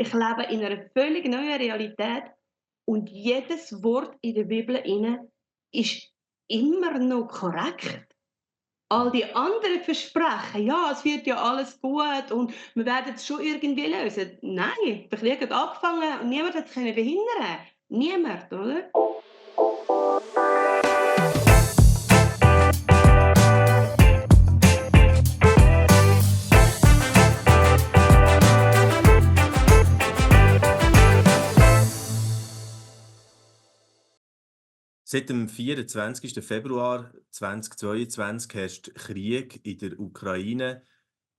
ich lebe in einer völlig neuen Realität und jedes Wort in der Bibel inne ist immer noch korrekt. All Mhm. die anderen Versprechen, ja, es wird ja alles gut und wir werden es schon irgendwie lösen. Nein, der Krieg hat angefangen und niemand hat es behindern. Niemand, oder? Seit dem 24. Februar 2022 herrscht Krieg in der Ukraine.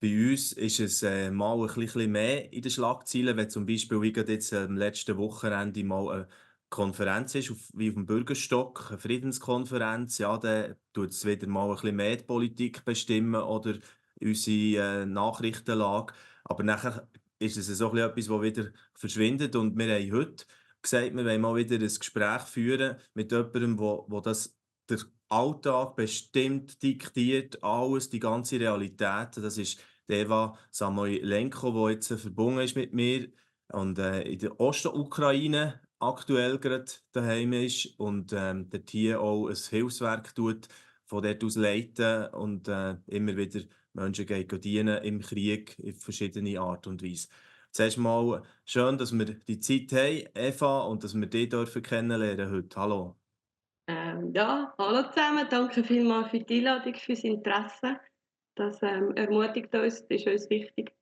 Bei uns ist es mal ein bisschen mehr in den Schlagzeilen, wenn zum Beispiel wie gerade jetzt am letzten Wochenende mal eine Konferenz ist, wie auf dem Bürgerstock, eine Friedenskonferenz. Ja, dann tut es wieder mal ein bisschen mehr die Politik bestimmen oder unsere Nachrichtenlage. Aber nachher ist es so ein bisschen etwas, das wieder verschwindet. Und wir haben heute gesagt, wir wollen mal wieder ein Gespräch führen mit jemandem, wo das der Alltag bestimmt, diktiert, alles, die ganze Realität. Das ist die Eva Samoylenko, die jetzt verbunden ist mit mir und in der Ostukraine aktuell gerade daheim ist und dort hier auch ein Hilfswerk tut, von dort aus leiten und immer wieder Menschen geht dienen im Krieg auf verschiedene Art und Weise. Zuerst mal schön, dass wir die Zeit haben, Eva, und dass wir dich dürfen kennenlernen heute. Hallo. Ja, hallo zusammen, danke vielmals für die Einladung, fürs Interesse. Das ermutigt uns, das ist uns wichtig.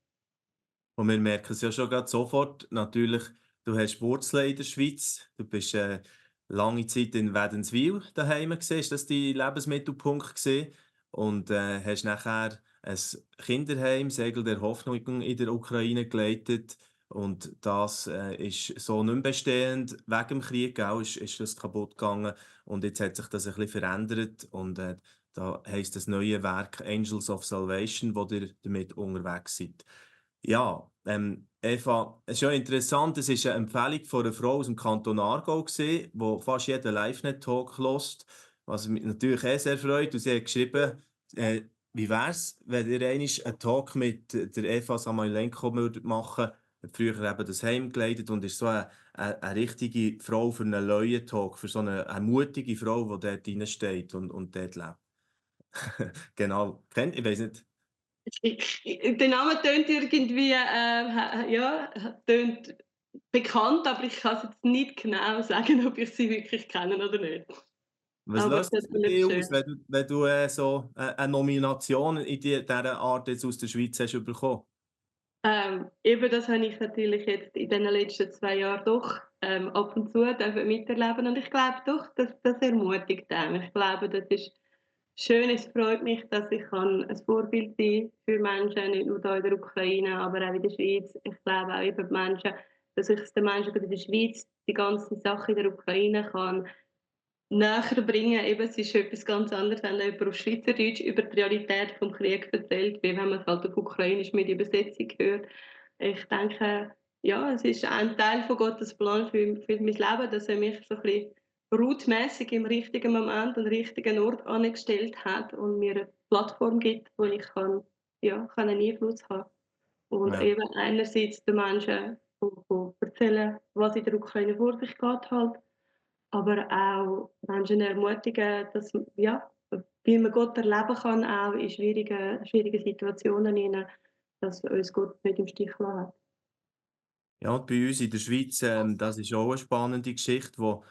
Und wir merken es ja schon grad sofort. Natürlich, du hast Wurzeln in der Schweiz. Du bist lange Zeit in Wädenswil daheim gewesen. Ist das dein Lebensmittelpunkt gewesen? Und hast nachher ein Kinderheim, Segel der Hoffnung in der Ukraine geleitet. Und das ist so nicht mehr bestehend. Wegen dem Krieg gell, ist das kaputt gegangen. Und jetzt hat sich das ein bisschen verändert. Und da heisst das neue Werk Angels of Salvation, wo ihr damit unterwegs seid. Ja, Eva, es ist ja interessant, es ist eine Empfehlung von einer Frau aus dem Kanton Aargau gewesen, die fast jeden LiveNet-Talk hört, was mich natürlich sehr freut. Und sie hat geschrieben, äh, wie wäre es, wenn ihr einmal einen Talk mit der Eva Samoylenko würdet machen? Hat früher eben das Heim geleitet und ist so eine richtige Frau für einen neuen Talk, für so eine mutige Frau, die dort reinsteht und dort lebt. Genau, kennt, ich weiß nicht. Der Name tönt irgendwie, ja, tönt bekannt, aber ich kann es jetzt nicht genau sagen, ob ich sie wirklich kenne oder nicht. Was Aber löst es das ist bei natürlich dir aus, schön. wenn du so eine Nomination in dieser Art jetzt aus der Schweiz hast bekommen? Eben das habe ich natürlich jetzt in den letzten 2 Jahren doch, ab und zu dürfen miterleben und ich glaube doch, das ermutigt einen. Ich glaube, das ist schön. Es freut mich, dass ich ein Vorbild sein für Menschen, nicht nur hier in der Ukraine, aber auch in der Schweiz. Ich glaube auch eben die Menschen, dass ich es den Menschen gerade in der Schweiz die ganze Sache in der Ukraine kann näher bringen. Eben, es ist etwas ganz anderes, wenn jemand auf Schweizerdeutsch über die Realität vom Krieg erzählt, wie wenn man es halt auf Ukrainisch mit Übersetzung hört. Ich denke, ja, es ist ein Teil von Gottes Plan für mein Leben, dass er mich so ein bisschen routmässig im richtigen Moment an den richtigen Ort angestellt hat und mir eine Plattform gibt, wo ich kann einen Einfluss haben. Und Ja. eben einerseits den Menschen von erzählen, was in der Ukraine vor sich geht halt, aber auch Menschen ermutigen, dass ja, wie man Gott erleben kann, auch in schwierigen Situationen hinein, dass uns Gott nicht im Stich gelassen hat. Ja, und bei uns in der Schweiz, das ist auch eine spannende Geschichte, wo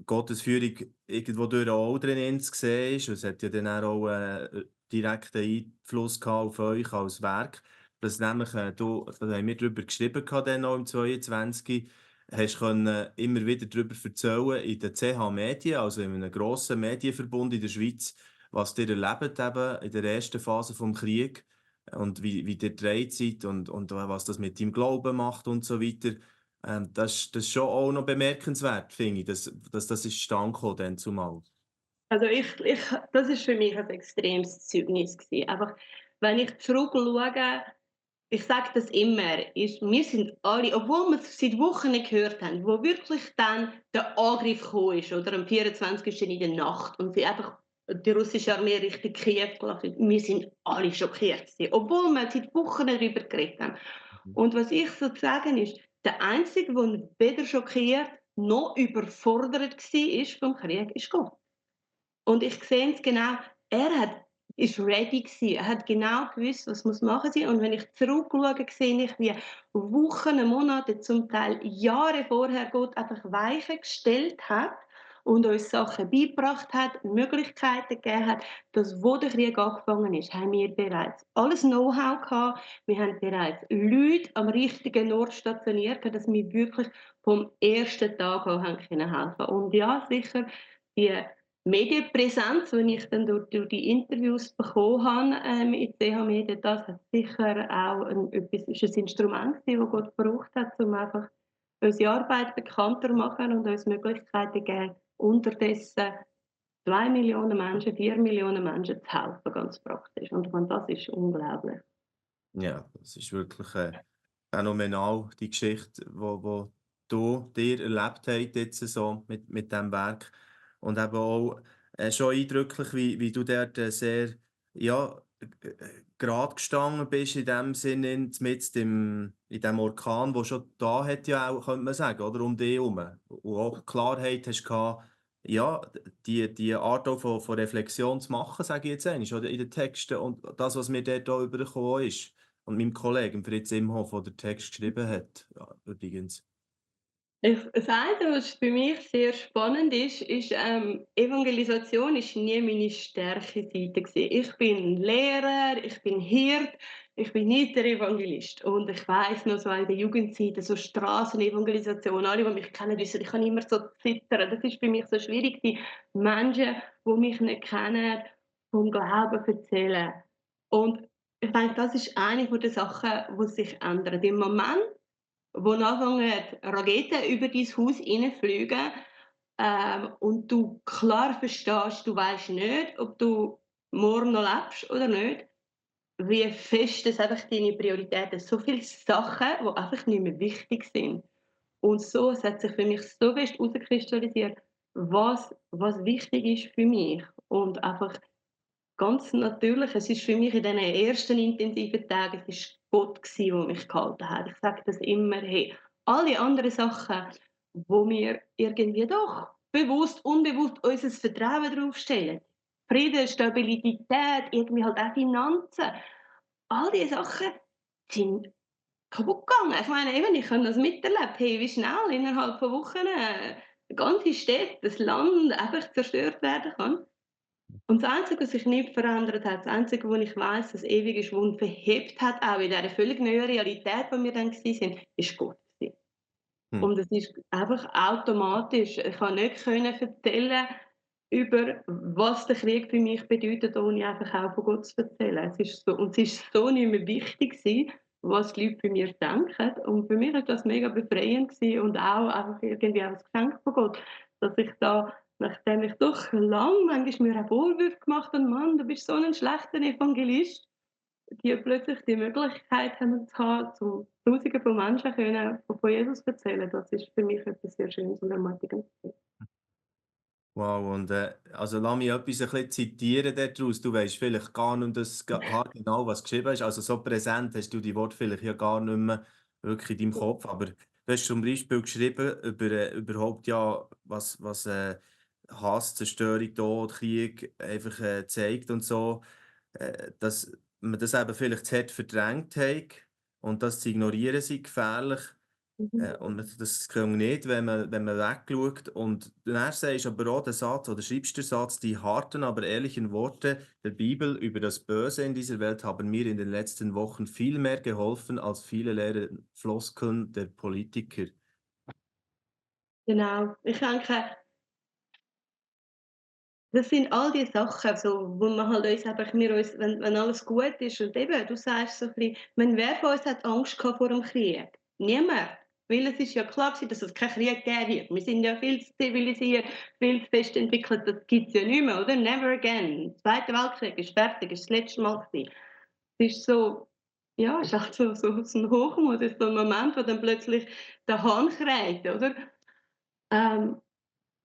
Gottes Führung irgendwo durch auch drin zu sehen ist. Und es hat ja dann auch direkten Einfluss gehabt auf euch als Werk. Dass nämlich, da haben wir darüber geschrieben gehabt, dann auch im 22. Hast können immer wieder darüber erzählen in den CH Medien, also in einem grossen Medienverbund in der Schweiz, was ihr erlebt eben in der ersten Phase des Krieges und wie ihr gedreht seid und was das mit deinem Glauben macht und so weiter. Das ist schon auch noch bemerkenswert, finde ich, dass das ist zustande gekommen dann zumal. Also ich das ist für mich ein extremes Zeugnis gewesen. Einfach, wenn ich zurückschaue, ich sage das immer, wir sind alle, obwohl wir es seit Wochen nicht gehört haben, wo wirklich dann der Angriff gekommen ist, oder am 24. in der Nacht und sie einfach die russische Armee Richtung Kiew gelassen hat, wir sind alle schockiert gewesen, obwohl wir seit Wochen nicht darüber geredet haben. Mhm. Und was ich so zu sagen ist, der Einzige, der weder schockiert noch überfordert war vom Krieg, ist Gott. Und ich sehe es genau, er ist ready gewesen. Er hat genau gewusst, was muss machen sein. Und wenn ich zurückschaue, sehe ich, wie Wochen, Monate, zum Teil Jahre vorher Gott einfach Weichen gestellt hat und uns Sachen beigebracht hat, Möglichkeiten gegeben hat, dass, wo der Krieg angefangen ist, haben wir bereits alles Know-how gehabt. Wir haben bereits Leute am richtigen Ort stationiert, dass wir wirklich vom ersten Tag an haben können helfen. Und ja, sicher, die Medienpräsenz, die ich dann durch die Interviews bekommen habe, in CH Media, das hat sicher auch ist ein Instrument gewesen, das Gott gebraucht hat, um einfach unsere Arbeit bekannter zu machen und uns Möglichkeiten zu geben, unterdessen 2 Millionen Menschen, 4 Millionen Menschen zu helfen, ganz praktisch. Und ich meine, das ist unglaublich. Ja, das ist wirklich, phänomenal, die Geschichte, wo du dir erlebt hast jetzt so mit diesem Werk. Und eben auch, schon eindrücklich, wie du dort, sehr, ja, gerade gestanden bist in dem Sinne, mitten in dem Orkan, der schon da hat ja auch, könnte man sagen, oder, um dich herum. Und auch Klarheit hast gehabt, ja, die Art auch von Reflexion zu machen, sage ich jetzt einmal, oder, in den Texten und das, was mir dort auch übergekommen ist. Und meinem Kollegen Fritz Imhoff, der den Text geschrieben hat, ja, übrigens. Das eine, was für mich sehr spannend ist, Evangelisation ist nie meine starke Seite gewesen. Ich bin Lehrer, ich bin Hirt, ich bin nicht der Evangelist. Und ich weiss noch so in der Jugendzeit, so Strassenevangelisation, alle, die mich kennen, wissen, ich kann immer so zittern. Das ist für mich so schwierig, die Menschen, die mich nicht kennen, vom Glauben erzählen. Und ich denke, das ist eine der Sachen, die sich ändern. Im Moment, wo anfangen Raketen über dein Haus hineinfliegen, und du klar verstehst, du weißt nicht, ob du morgen noch lebst oder nicht, wie fest das einfach deine Prioritäten, so viele Sachen, die einfach nicht mehr wichtig sind. Und so, es hat sich für mich so fest herauskristallisiert, was wichtig ist für mich. Und einfach ganz natürlich, es ist für mich in diesen ersten intensiven Tagen, es ist Gott gsi, der mich gehalten hat. Ich sage das immer: „Hey, alle anderen Sachen, wo wir irgendwie doch bewusst, unbewusst unser Vertrauen drauf stellen, Frieden, Stabilität, irgendwie halt auch Finanzen, all diese Sachen sind kaputt gegangen. Ich meine eben, ich habe das miterlebt, hey, wie schnell innerhalb von Wochen, ganze Städte, das Land einfach zerstört werden kann. Und das Einzige, was sich nicht verändert hat, das Einzige, wo ich weiss, das ewig ist, was uns verhebt hat, auch in dieser völlig neuen Realität, wo wir dann waren, ist Gott gewesen. Hm. Und es ist einfach automatisch. Ich konnte nicht erzählen über was der Krieg für mich bedeutet, ohne einfach auch von Gott zu erzählen. Es ist so nicht mehr wichtig gewesen, was die Leute bei mir denken. Und für mich war das mega befreiend gewesen und auch einfach irgendwie auch ein Geschenk von Gott, dass ich da, nachdem ich doch lang manchmal mir auch Vorwürfe gemacht habe: „Mann, du bist so ein schlechter Evangelist“, die plötzlich die Möglichkeit haben zu haben, zu Tausenden von Menschen können von Jesus erzählen. Das ist für mich etwas sehr Schönes und Ermutigendes. Wow, und, also lass mich etwas ein bisschen zitieren daraus. Du weißt vielleicht gar nicht das haargenau, was geschrieben ist. Also so präsent hast du die Worte vielleicht ja gar nicht mehr wirklich in deinem Kopf. Aber du hast zum Beispiel geschrieben über, überhaupt ja, was Hass, Zerstörung, Tod, Krieg einfach zeigt und so, dass man das eben vielleicht zu hart verdrängt hat und das zu ignorieren sei gefährlich. Mhm. Und das kann nicht, wenn man wegschaut. Und dann sagst du aber auch den Satz, oder schreibst den Satz: „Die harten, aber ehrlichen Worte der Bibel über das Böse in dieser Welt haben mir in den letzten Wochen viel mehr geholfen als viele leere Floskeln der Politiker.“ Genau. Ich denke, das sind all die Sachen, so, wo man halt uns einfach wir uns wenn alles gut ist und eben, du sagst so ein bisschen, meine, wer von uns hat Angst gehabt vor dem Krieg? Niemand. Weil es ist ja klar gewesen, dass es keinen Krieg geben wird. Wir sind ja viel zu zivilisiert, viel zu fest entwickelt, das gibt's ja nicht mehr, oder? Never again. Zweiter Weltkrieg ist fertig, ist das letzte Mal gewesen. Es ist so, ja, es ist halt so 'n Hochmut, ist so 'n Moment, wo dann plötzlich der Hahn kräht, oder? Ähm,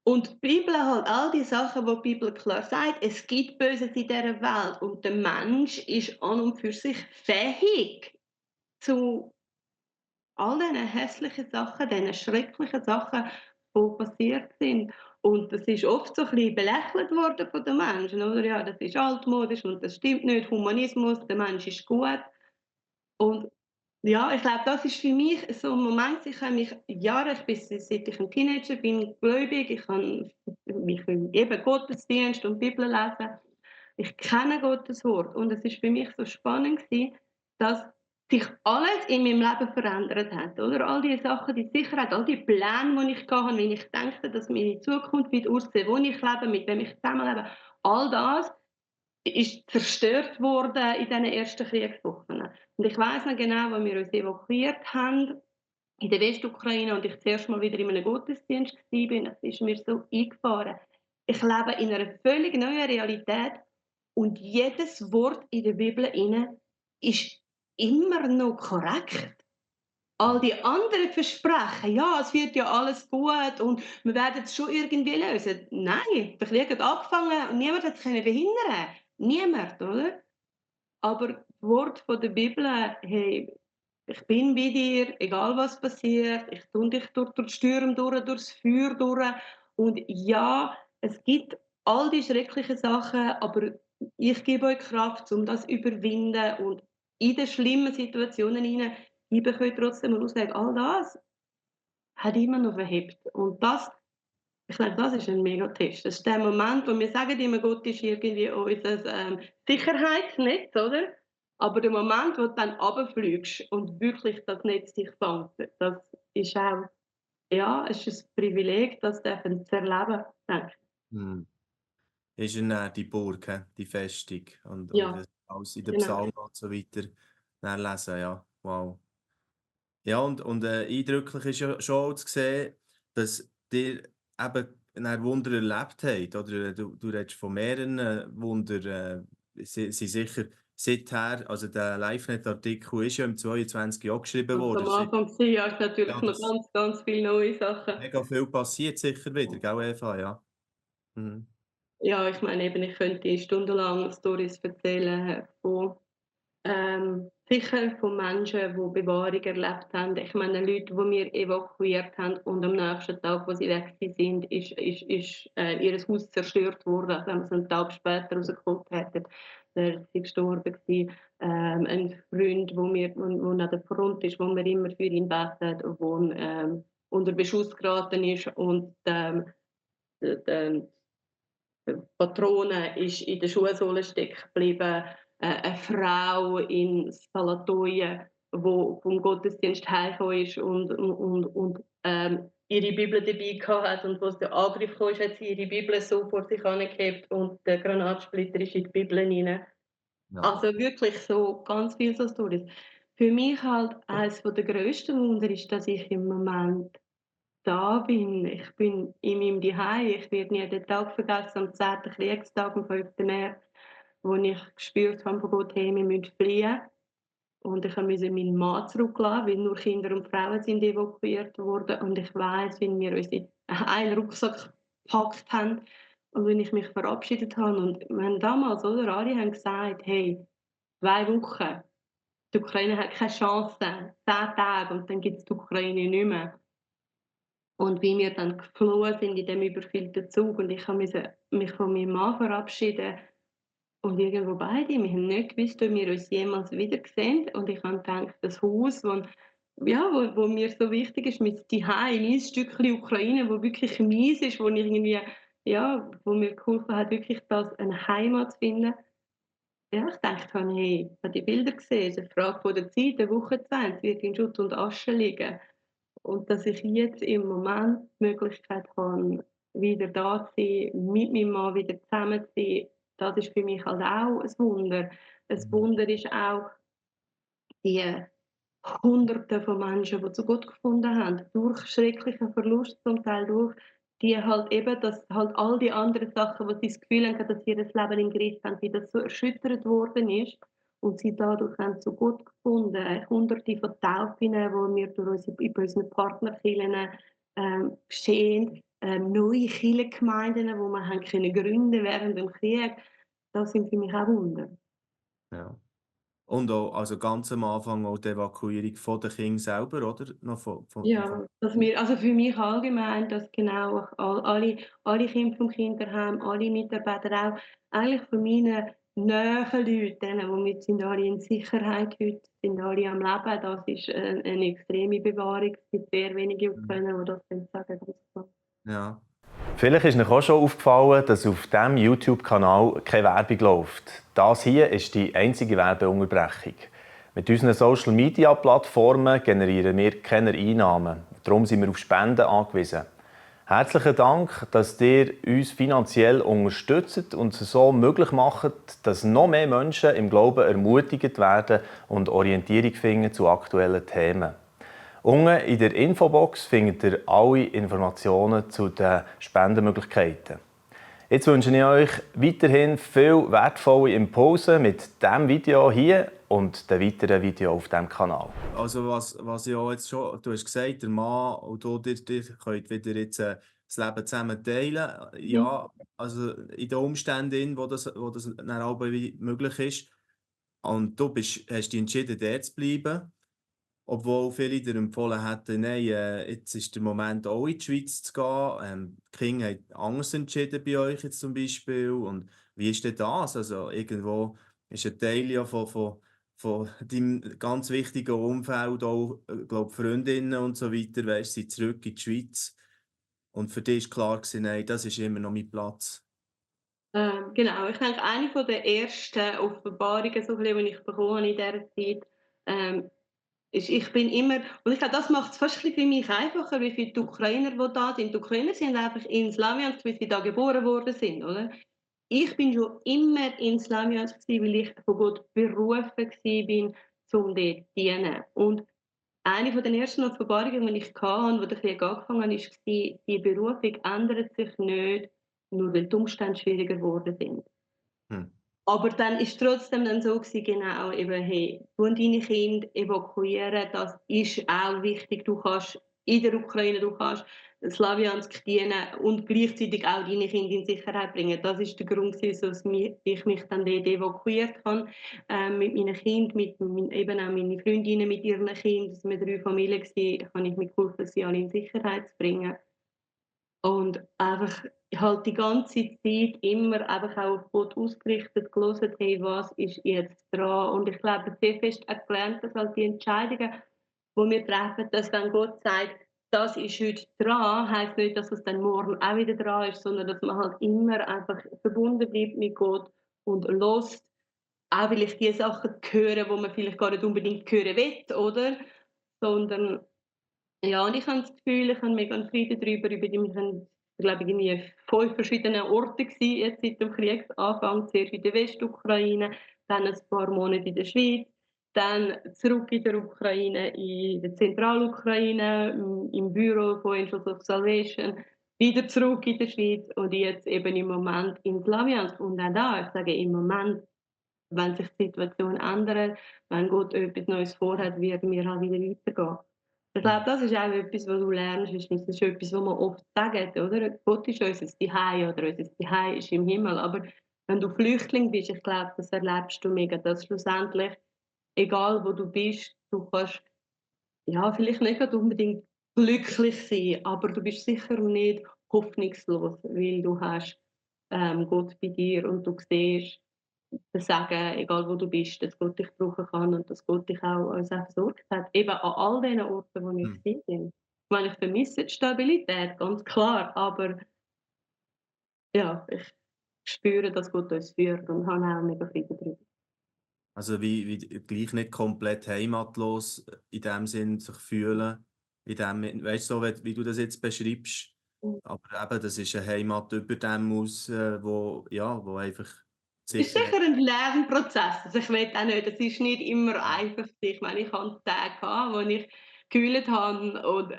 und die Bibel halt all die Sachen, wo die Bibel klar sagt, es gibt Böses in dieser Welt und der Mensch ist an und für sich fähig zu all diesen hässlichen Sachen, diesen schrecklichen Sachen, die passiert sind. Und das ist oft so ein bisschen belächelt worden von den Menschen, oder? Ja, das ist altmodisch und das stimmt nicht, Humanismus, der Mensch ist gut. Und ja, ich glaube, das ist für mich so ein Moment, ich habe mich Jahre, ich bin seit ich ein Teenager bin, gläubig, ich habe mich eben Gottesdienst und Bibel lesen. Ich kenne Gottes Wort und es ist für mich so spannend gewesen, dass sich alles in meinem Leben verändert hat, oder? All die Sachen, die Sicherheit, all die Pläne, die ich hatte, wie ich dachte, dass meine Zukunft wird aussehen, wo ich lebe, mit wem ich zusammenlebe, all das ist zerstört worden in diesen ersten Kriegswochen. Und ich weiss noch genau, als wir uns evakuiert haben in der Westukraine und ich zuerst mal wieder in einem Gottesdienst war, das ist mir so eingefahren. Ich lebe in einer völlig neuen Realität und jedes Wort in der Bibel ist immer noch korrekt. All die anderen Versprechen, ja, es wird ja alles gut und wir werden es schon irgendwie lösen. Nein, der Krieg hat angefangen und niemand hat es behindern. Niemand, oder? Aber das Wort von der Bibel, hey, ich bin bei dir, egal was passiert, ich tue dich durch die Stürme durch, durchs Feuer durch. Und ja, es gibt all die schrecklichen Sachen, aber ich gebe euch Kraft, um das zu überwinden. Und in den schlimmen Situationen hinein, ich bekomme trotzdem mal aussagen, all das hat immer noch verhebt. Und das, ich glaube, das ist ein Megatest. Das ist der Moment, wo wir sagen immer, Gott ist irgendwie unser Sicherheitsnetz, oder? Aber der Moment, wo du dann runterfliegst und wirklich das Netz dich fängt, das ist auch, ja, es ist ein Privileg, das dürfen zu erleben, denke ich. Mhm. Ist er dann die Burg, die Festung und Ja, das alles in den genau. Psalmen und so weiter dann lesen, ja, wow. Ja, und eindrücklich ist ja schon auch zu sehen, dass ihr eben dann Wunder erlebt habt, oder? Du redest von mehreren Wundern, sind sicher seither, also der LiveNet-Artikel ist ja im 22 auch geschrieben Was worden. am Es ist Anfang war, ja, ist natürlich ja, noch das ganz, ganz viele neue Sachen. mega viel passiert sicher wieder, gell, Eva? Ja. Mhm. Ja, ich meine eben, ich könnte stundenlang Storys erzählen von sicher von Menschen, die Bewahrung erlebt haben. Ich meine, Leute, die wir evakuiert haben und am nächsten Tag, wo sie weg sind, ist ihr Haus zerstört worden. Also wenn man es einen Tag später rausgeholt hätte, wäre sie gestorben gewesen. Ein Freund, wo an der Front ist, wo wir immer für ihn beten, wo unter Beschuss geraten ist und die Patrone ist in der Schuhsohle stecken geblieben. Eine Frau in Stalatoie, die vom Gottesdienst heimgekommen ist und ihre Bibel dabei hatte. Und als der Angriff kam, hat sie ihre Bibel so vor sich angehebt und der Granatsplitter ist in die Bibel hinein. Ja. Also wirklich so ganz viele so Storys. Für mich halt eines der grössten Wunder ist, dass ich im Moment da bin. Ich bin in meinem Zuhause. Ich werde nie den Tag vergessen, am 10. Kriegstag, am 5. März, wo ich gespürt habe von Gott, hey, wir müssen fliehen. Und ich musste meinen Mann zurücklassen, weil nur Kinder und Frauen sind evakuiert worden. Und ich weiss, wie wir uns in einen Rucksack gepackt haben und wenn ich mich verabschiedet habe. Und wir haben damals, oder, alle haben gesagt, hey, 2 Wochen, die Ukraine hat keine Chance, 10 Tage und dann gibt es die Ukraine nicht mehr. Und wie wir dann geflohen sind in dem überfüllten Zug und ich musste mich von meinem Mann verabschieden und irgendwo beide, wir haben nicht gewusst, ob wir uns jemals wiedersehen. Und ich habe gedacht, das Haus, wo mir so wichtig ist, mit Zuhause, mein Stückchen Ukraine, wo wirklich meins ist, wo ich irgendwie, ja, wo mir geholfen hat, wirklich das eine Heimat zu finden. Ja, ich dachte habe, hey, ich habe die Bilder gesehen, es ist eine Frage von der Zeit, eine Woche, 2, es wird in Schutt und Asche liegen. Und dass ich jetzt im Moment die Möglichkeit habe, wieder da zu sein, mit meinem Mann wieder zusammen zu sein, das ist für mich halt auch ein Wunder. Ein Mhm. Wunder ist auch die Hunderte von Menschen, die zu Gott gefunden haben, durch schrecklichen Verlust zum Teil durch, die halt eben, dass halt all die anderen Sachen, wo sie das Gefühl haben, dass sie ihr Leben im Griff haben, wie das so erschüttert worden ist und sie dadurch haben zu Gott gefunden. Hunderte von Taufen, die wir durch über unsere Partnerkirchen geschehen, neue Kirchengemeinden, die wir haben können gründen während dem Krieg, das sind für mich auch Wunder. Ja. Und auch, also ganz am Anfang auch die Evakuierung von den Kindern selber, oder? Noch vom Ja, dass wir also für mich allgemein, dass genau alle Kinder vom Kinderheim, alle Mitarbeiter auch eigentlich von meinen nahen Leuten, denen, wir sind alle in Sicherheit heute, sind alle am Leben. Das ist, 'ne extreme Bewahrung. Es gibt sehr wenige Mhm. Ukrainer, die das können sagen, ganz klar. Ja. Vielleicht ist euch auch schon aufgefallen, dass auf diesem YouTube-Kanal keine Werbung läuft. Das hier ist die einzige Werbeunterbrechung. Mit unseren Social-Media-Plattformen generieren wir keine Einnahmen. Darum sind wir auf Spenden angewiesen. Herzlichen Dank, dass ihr uns finanziell unterstützt und es so möglich macht, dass noch mehr Menschen im Glauben ermutigt werden und Orientierung finden zu aktuellen Themen. Unten in der Infobox findet ihr alle Informationen zu den Spendenmöglichkeiten. Jetzt wünsche ich euch weiterhin viel wertvolle Impulse mit diesem Video hier und den weiteren Videos auf diesem Kanal. Also was ja jetzt schon, du hast gesagt, der Mann und du, ihr könnt wieder jetzt das Leben zusammen teilen. Mhm. Ja, also in den Umständen, wo das dann auch möglich ist. Und du hast dich entschieden, dort zu bleiben. Obwohl viele dir empfohlen hätten, nein, jetzt ist der Moment auch in die Schweiz zu gehen. Die Kinder haben anders entschieden bei euch jetzt zum Beispiel. Und wie ist denn das? Also irgendwo ist ein Teil ja von deinem ganz wichtigen Umfeld, auch glaub, Freundinnen und so weiter, weißt, sind zurück in die Schweiz. Und für dich war klar gewesen, nein, das ist immer noch mein Platz. Genau, ich denke, eine von der ersten Offenbarungen, so ein bisschen, die ich bekommen habe in dieser Zeit, ähm, ich bin immer, und ich glaube, das macht es fast ein bisschen für mich einfacher, wie für die Ukrainer, die da sind. Die Ukrainer sind einfach in Slawiansk, weil sie da geboren worden sind, oder? Ich bin schon immer in Slawiansk gewesen, weil ich von Gott berufen war, um dort zu dienen. Und eine von den ersten Offenbarungen, die ich hatte, wo der Krieg angefangen hat, war, die Berufung ändert sich nicht, nur weil die Umstände schwieriger geworden sind. Hm. Aber dann ist trotzdem dann so gewesen, genau, eben, hey, du und deine Kinder evakuieren, das ist auch wichtig. Du kannst in der Ukraine, du kannst Slawiansk dienen und gleichzeitig auch deine Kinder in Sicherheit bringen. Das ist der Grund gewesen, dass ich mich dann dort evakuiert habe, mit meinen Kindern, eben auch meine Freundinnen mit ihren Kindern. Es waren 3 Familien gewesen, habe ich mitgeholfen, sie alle in Sicherheit zu bringen. Und einfach halt die ganze Zeit immer einfach auch auf Gott ausgerichtet, gehört, hey, was ist jetzt dran? Und ich glaube, sehr fest auch gelernt, dass halt die Entscheidungen, die wir treffen, dass wenn Gott sagt, das ist heute dran, heisst nicht, dass es dann morgen auch wieder dran ist, sondern dass man halt immer einfach verbunden bleibt mit Gott und lost, auch vielleicht die Sachen hören, die man vielleicht gar nicht unbedingt hören will, oder? Sondern ja, und ich habe das Gefühl, ich habe mega einen Frieden darüber. Wir waren, glaube ich, irgendwie 5 verschiedene Orte gewesen, jetzt seit dem Kriegsanfang. Zuerst in der Westukraine, dann ein paar Monate in der Schweiz, dann zurück in der Ukraine, in der Zentralukraine, im Büro von Angels of Salvation, wieder zurück in der Schweiz und jetzt eben im Moment in Slawiansk. Und auch da, ich sage im Moment, wenn sich die Situation ändert, wenn Gott etwas Neues vorhat, werden wir halt wieder weitergehen. Ich glaube, Hm. das ist auch etwas, was du lernst. Das ist etwas, was man oft sagt, oder? Gott ist unser Zuhause oder unser Zuhause ist im Himmel. Aber wenn du Flüchtling bist, ich glaube, das erlebst du mega, dass schlussendlich, egal wo du bist, du kannst ja vielleicht nicht unbedingt glücklich sein, aber du bist sicher nicht hoffnungslos, weil du hast Gott bei dir und du siehst, sagen, egal wo du bist, dass Gott dich brauchen kann und dass Gott dich auch uns auch versorgt hat. Eben an all diesen Orten, wo wir Hm. sind. Ich meine, ich vermisse die Stabilität, ganz klar, aber ja, ich spüre, dass Gott uns führt und habe auch mega Frieden darüber. Also wie gleich nicht komplett heimatlos in dem Sinn sich fühlen, in dem, weißt du, so wie du das jetzt beschreibst. Aber eben, das ist eine Heimat über dem aus, wo, ja, wo einfach Es ist Sicherheit. sicher ein Lernprozess. Also ich will auch nicht, es ist nicht immer einfach. Ich meine, ich hatte Tage gehabt, wo ich gekühlt habe und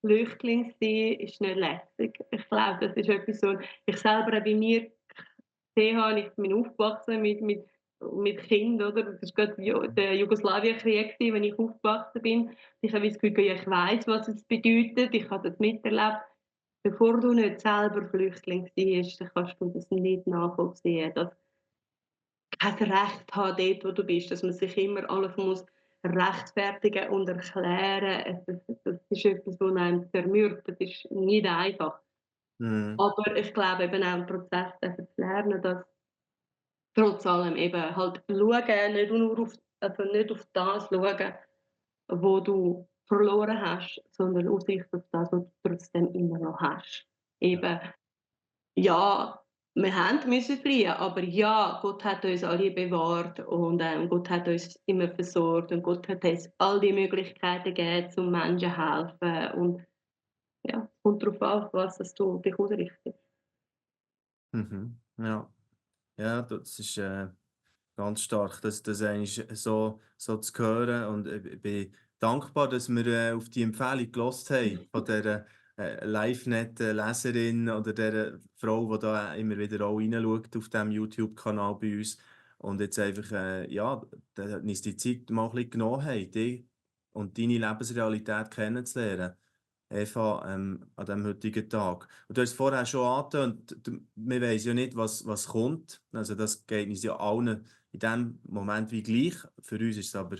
Flüchtling sein ist nicht lässig. Ich glaube, das ist etwas, so ich selber auch bei mir gesehen habe. Ich bin aufgewachsen mit Kindern, oder? Das war gerade der Jugoslawienkrieg, wenn ich aufgewachsen bin. Ich habe das Gefühl, ja, ich weiß, was es bedeutet. Ich habe das miterlebt. Bevor du nicht selber Flüchtling warst, dann kannst du das nicht nachvollziehen. kein Recht haben dort, wo du bist, dass man sich immer alles muss rechtfertigen und erklären. Das ist etwas, das einem zermürbt. Das ist nicht einfach. Mhm. Aber ich glaube eben auch im Prozess eben zu lernen, dass trotz allem eben halt schauen, nicht auf das schauen, wo du verloren hast, sondern Aussicht auf das, was du trotzdem immer noch hast. Eben, ja, wir müssen fliehen, aber ja, Gott hat uns alle bewahrt und Gott hat uns immer versorgt und Gott hat uns all die Möglichkeiten gegeben, zum Menschen zu helfen. Und ja, es kommt darauf an, auf was dass du dich ausrichtest. Mhm. Ja. Ja, das ist ganz stark, das eigentlich so zu hören. Und ich bin dankbar, dass wir auf die Empfehlung gehört haben von dieser LiveNet-Leserin oder der Frau, die da immer wieder auch reinschaut auf diesem YouTube-Kanal bei uns. Und jetzt einfach, ja, da hat uns die Zeit mal ein bisschen genommen haben, dich und deine Lebensrealität kennenzulernen. Eva, an diesem heutigen Tag. Und du hast vorher schon angetönt, wir wissen ja nicht, was kommt. Also das geht uns ja allen in dem Moment wie gleich. Für uns ist es aber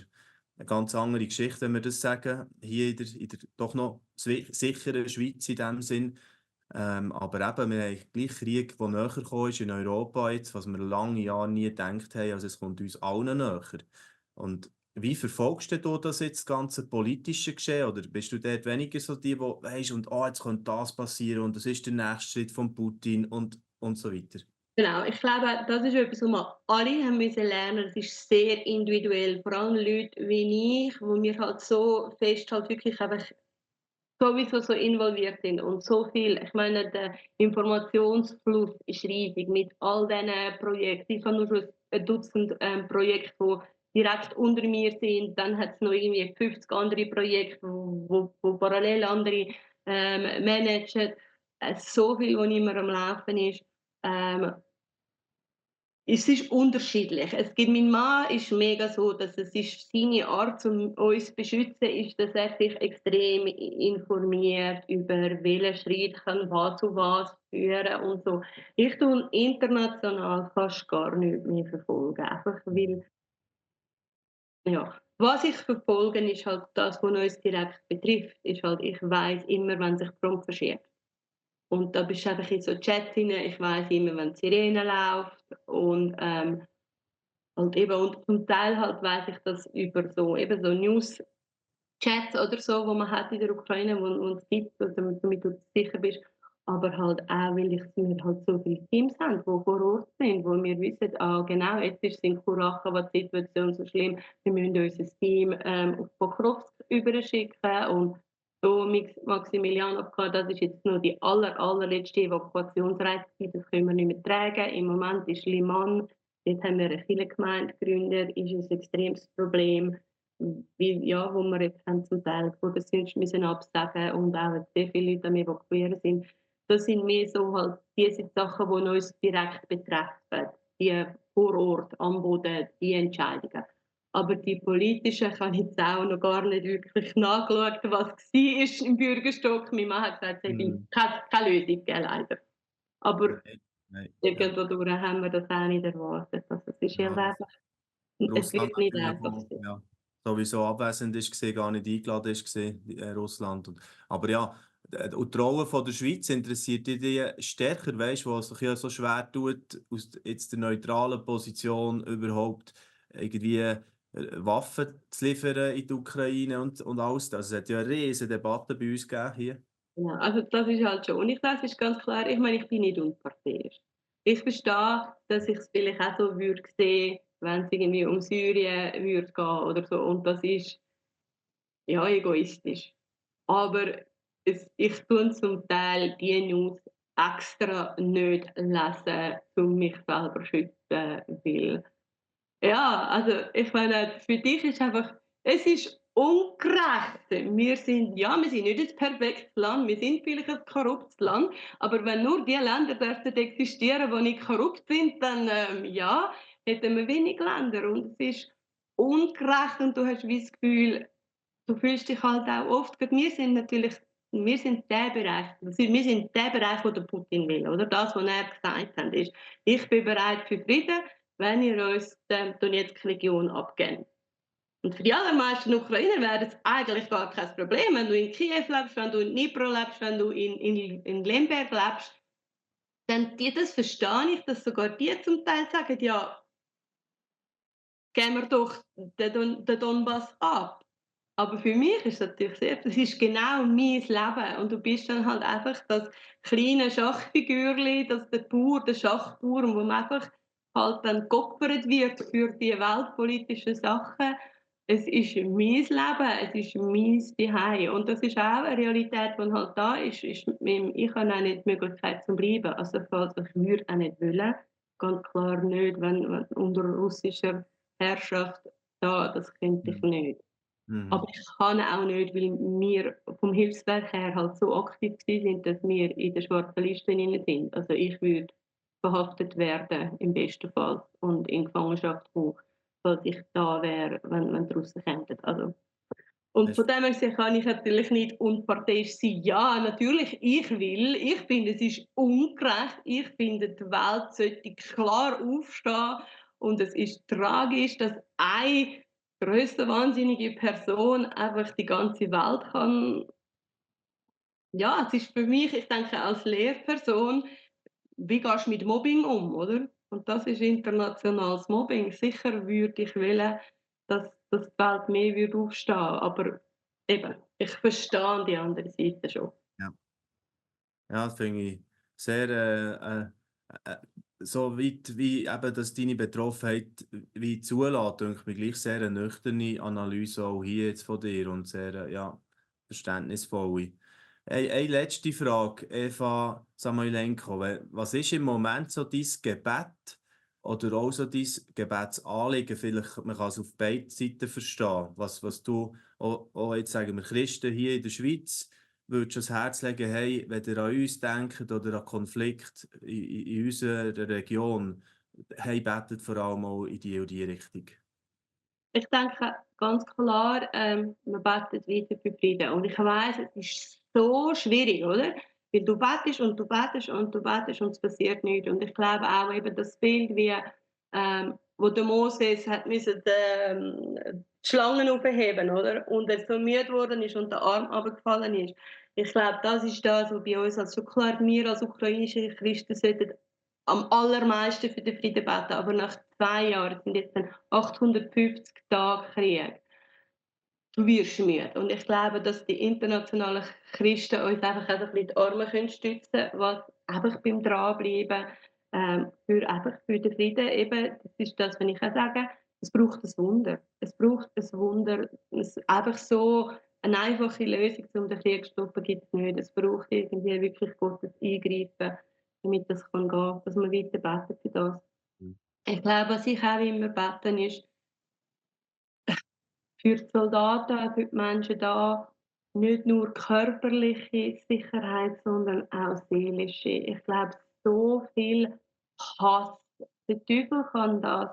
eine ganz andere Geschichte, wenn wir das sagen, hier in der doch noch sicheren Schweiz in dem Sinn. Aber eben, wir haben gleich Krieg, der näher gekommen ist in Europa jetzt, was wir lange Jahre nie gedacht haben. Also es kommt uns allen näher. Und wie verfolgst du das jetzt, das ganze politische Geschehen? Oder bist du dort weniger so die weisst, und jetzt könnte das passieren und das ist der nächste Schritt von Putin und so weiter? Genau, ich glaube, das ist etwas, was wir alle haben müssen lernen. Das ist sehr individuell. Vor allem Leute wie ich, wo wir halt so fest halt wirklich einfach sowieso so involviert sind und so viel. Ich meine, der Informationsfluss ist riesig mit all diesen Projekten. Ich habe nur schon ein Dutzend Projekte, die direkt unter mir sind. Dann hat es noch irgendwie 50 andere Projekte, wo parallel andere managen. So viel, was immer am Laufen ist. Ähm, Es ist unterschiedlich. Es gibt mein Mann ist mega so, dass es ist seine Art, um uns zu beschützen, ist, dass er sich extrem informiert über welchen Schritt kann was zu was führen und so. Ich tue international fast gar nichts mehr verfolgen, einfach weil, ja, was ich verfolge, ist halt das, was uns direkt betrifft, ist halt, ich weiß immer, wenn sich die Front verschiebt. Und da bist du einfach in so Chats rein, ich weiß immer, wenn die Sirene läuft und und eben, und zum Teil halt weiss ich das über so, eben so News-Chats oder so, wo man hat in der Ukraine, wo es gibt, damit du sicher bist. Aber halt auch, weil wir halt so viele Teams haben, die vor Ort sind, wo wir wissen, genau, jetzt ist es in Kuracha die Situation so schlimm, wir müssen unser Team auf Pokrovsk überschicken und so Maximilianowka, das ist jetzt nur die allerletzte Evakuationsreise, das können wir nicht mehr tragen. Im Moment ist Liman. Jetzt haben wir eine Kirchengemeinde gegründet, ist ein extremes Problem, weil, ja, wo wir jetzt haben zum Teil Gottesdienst müssen absagen und auch sehr viele Leute am Evakuieren sind. Das sind mehr so halt diese Sachen, die uns direkt betreffen, die vor Ort, am Boden, die Entscheidungen. Aber die politischen habe ich jetzt auch noch gar nicht wirklich nachgeschaut, was war im Bürgerstock. Mein Mann hat gesagt, es hätte Mhm. keine Lösung gegeben, leider. Aber Nein, nein, ja. irgendwo durch haben wir das auch nicht erwartet. Also es ist halt Ja, einfach, es Russland wird nicht natürlich einfach auch, sein. ja, sowieso abwesend ist, gar nicht eingeladen ist, Russland. Aber ja, und die Rolle von der Schweiz interessiert dich die stärker, weißt du, was sich ja so schwer tut, aus jetzt der neutralen Position überhaupt irgendwie Waffen zu liefern in die Ukraine und alles. Also es hat ja eine riesige Debatte bei uns gegeben hier. Genau, also das ist halt schon. Und ich glaube, es ist ganz klar, ich meine, ich bin nicht unparteiisch. Ich verstehe, dass ich es vielleicht auch so würde sehen, wenn es irgendwie um Syrien würde gehen oder so. Und das ist ja egoistisch. Aber ich tue zum Teil die News extra nicht lesen, um mich selber zu schützen, weil ja, also ich meine, für dich ist einfach, es ist ungerecht. Wir sind nicht ein perfektes Land, wir sind vielleicht ein korruptes Land, aber wenn nur die Länder dürften existieren, die nicht korrupt sind, dann ja, hätten wir wenig Länder und es ist ungerecht und du hast wie das Gefühl, du fühlst dich halt auch oft, wir sind der Bereich, wir sind der Bereich, wo der Putin will, oder das, was er gesagt hat, ist, ich bin bereit für Frieden, wenn ihr uns Donetsk die Region abgebt. Und für die allermeisten Ukrainer wäre das eigentlich gar kein Problem, wenn du in Kiew lebst, wenn du in Dnipro lebst, wenn du in Lemberg lebst. Dann das verstehe ich, dass sogar die zum Teil sagen, ja, geben wir doch den Donbass ab. Aber für mich ist es natürlich das ist genau mein Leben. Und du bist dann halt einfach das kleine Schachfigürchen, der Bauer, der Schachbauer, wo man einfach halt dann geopfert wird für die weltpolitischen Sachen. Es ist mein Leben, es ist mein Zuhause. Und das ist auch eine Realität, die halt da ist. Ich habe auch nicht die Möglichkeit zu bleiben. Also falls ich würde auch nicht wollen. Ganz klar nicht, wenn unter russischer Herrschaft da, das könnte ich nicht. Aber Mhm. ich kann auch nicht, weil wir vom Hilfswerk her halt so aktiv sind, dass wir in der schwarzen Liste drin sind. Also ich würde verhaftet werden, im besten Fall, und in Gefangenschaft kommen, falls ich da wäre, wenn die Russen kämen. Also, und von dem her gesehen kann ich natürlich nicht unparteiisch sein. Ja, natürlich, ich finde, es ist ungerecht. Ich finde, die Welt sollte klar aufstehen. Und es ist tragisch, dass eine grösste wahnsinnige Person einfach die ganze Welt kann. Ja, es ist für mich, ich denke, als Lehrperson, wie gehst du mit Mobbing um, oder? Und das ist internationales Mobbing. Sicher würde ich wollen, dass die Welt mehr würde aufstehen. Aber eben, ich verstehe die andere Seite schon. Ja. Ja, das finde ich sehr, so weit wie eben, dass deine Betroffenheit wie zulässt, denke ich mir gleich sehr eine nüchterne Analyse auch hier jetzt von dir und sehr, ja, verständnisvolle. Eine letzte Frage, Eva Samoilenko. Was ist im Moment so dein Gebet oder auch so dein Gebetsanliegen? Vielleicht, man kann es auf beiden Seiten verstehen. Was du, auch jetzt sagen wir Christen hier in der Schweiz, würdest du ans Herz legen, hey, wenn ihr an uns denkt oder an Konflikte in unserer Region, hey, betet vor allem auch in die und die Richtung. Ich denke ganz klar, man betet weiter für Frieden. Und ich weiss, es ist so schwierig, oder? Weil du betest und du betest und du betest und es passiert nichts. Und ich glaube auch eben das Bild, wie wo der Moses hat müssen, die Schlangen aufheben, oder? Und er so müde geworden ist und der Arm runtergefallen ist. Ich glaube, das ist das, was bei uns als schon klar, wir als ukrainische Christen sollten am allermeisten für den Frieden beten. Aber nach 2 Jahren sind jetzt dann 850 Tage Krieg. Du wirst müde. Und ich glaube, dass die internationalen Christen uns einfach ein bisschen die Arme stützen können, was einfach beim Dranbleiben für den Frieden eben, das ist das, was ich auch sage, es braucht ein Wunder. Es braucht ein Wunder. Einfach so eine einfache Lösung, um den Krieg zu stoppen, gibt es nicht. Es braucht irgendwie wirklich Gottes Eingreifen, damit das gehen kann, dass man weiter beten für das. Mhm. Ich glaube, was ich auch immer beten ist, für die Soldaten, für die Menschen da, nicht nur körperliche Sicherheit, sondern auch seelische. Ich glaube, so viel Hass. Der Teufel kann das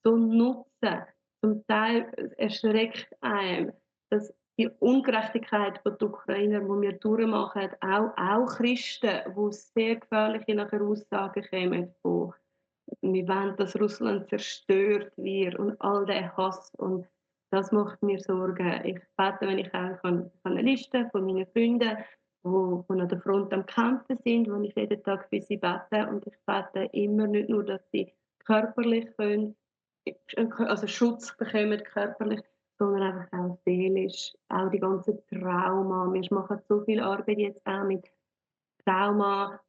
so nutzen. Zum Teil erschreckt einem, dass die Ungerechtigkeit die Ukrainer, die wir durchmachen, auch Christen, die sehr gefährliche nachher Aussagen kommen von wir wollen, dass Russland zerstört wird und all der Hass. Und das macht mir Sorgen. Ich bete, wenn ich auch kann, eine Liste von meinen Freunden, die an der Front am Kämpfen sind, wo ich jeden Tag für sie bete. Und ich bete immer nicht nur, dass sie körperlich können, also Schutz bekommen, körperlich, sondern einfach auch seelisch. Auch die ganze Trauma. Wir machen so viel Arbeit jetzt auch mit Trauma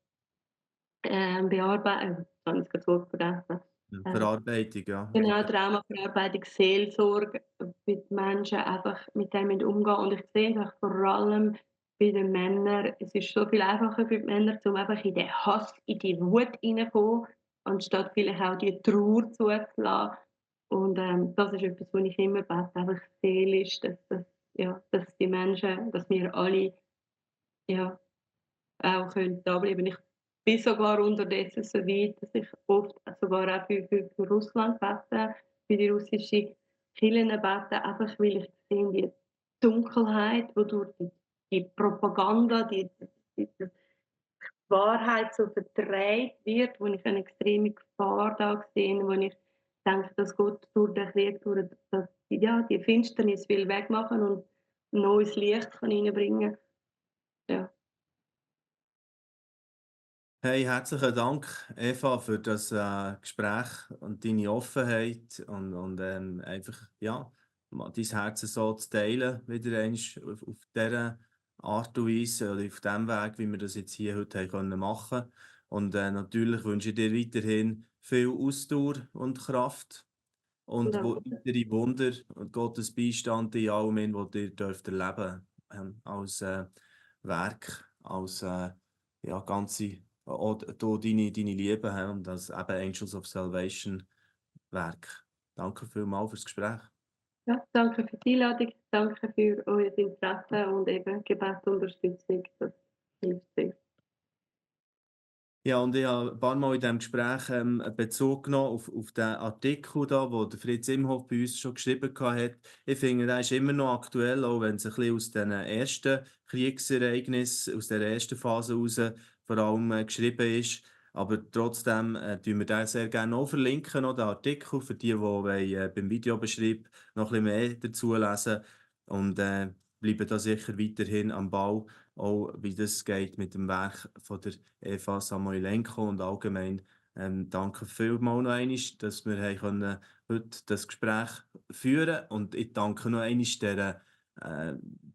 bearbeiten. Ich habe jetzt gerade das Wort vergessen. Ja, Äh, Verarbeitung, ja. genau, Traumaverarbeitung, Seelsorge, wie die Menschen einfach mit dem umgehen. Und ich sehe es auch vor allem bei den Männern. Es ist so viel einfacher für die Männer, um einfach in den Hass, in die Wut hineinzukommen, anstatt vielleicht auch die Trauer zuzulassen. Und das ist etwas, was ich immer bete, einfach seelisch, dass die Menschen, dass wir alle ja, auch da bleiben. Ich bin sogar unterdessen so weit, dass ich oft sogar auch für Russland bete, für die russische Kirche bete, einfach weil ich sehe, die Dunkelheit, wodurch die Propaganda, die Wahrheit so verdreht wird, wo ich eine extreme Gefahr da sehe, wo ich denke, dass Gott durch den Krieg, durch das, ja, die Finsternis will wegmachen und ein neues Licht kann reinbringen. Ja, Hey, herzlichen Dank, Eva, für das Gespräch und deine Offenheit und einfach, ja, mal dein Herz so zu teilen, wieder einmal auf dieser Art und Weise oder auf dem Weg, wie wir das jetzt hier heute haben können machen. Und natürlich wünsche ich dir weiterhin viel Ausdauer und Kraft und danke. weitere Wunder und Gottes Beistand in allem, was ihr dürft erleben als Werk, als ja, ganze, auch deine Liebe und das eben Angels of Salvation Werk. Danke vielmals fürs Gespräch. Ja, danke für die Einladung, danke für euer Interesse und eben Gebetsunterstützung. Das hilft sehr. Ja, und ich habe ein paar Mal in diesem Gespräch Bezug genommen auf den Artikel, da, wo der Fritz Imhoff bei uns schon geschrieben hat. Ich finde, der ist immer noch aktuell, auch wenn es ein bisschen aus den ersten Kriegsereignissen, aus der ersten Phase heraus vor allem geschrieben ist. Aber trotzdem tun wir den sehr gerne auch verlinken, noch den Artikel, für die, die wollen, beim Videobeschrieb noch ein bisschen mehr dazu lesen. Und bleiben da sicher weiterhin am Ball, auch wie das geht mit dem Werk von der Eva Samoilenko und allgemein danke vielmals noch einmal, dass wir haben können heute das Gespräch führen und ich danke noch einmal dieser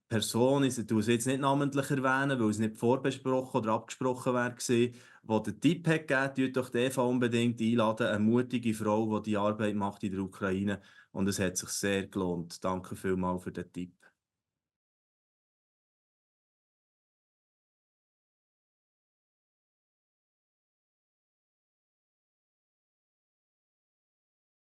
Person, ich tue es jetzt nicht namentlich erwähnen, weil es nicht vorbesprochen oder abgesprochen wäre, die den Tipp hat gegeben, tut doch die Eva unbedingt einladen, eine mutige Frau, die die Arbeit macht in der Ukraine und es hat sich sehr gelohnt. Danke vielmals für den Tipp.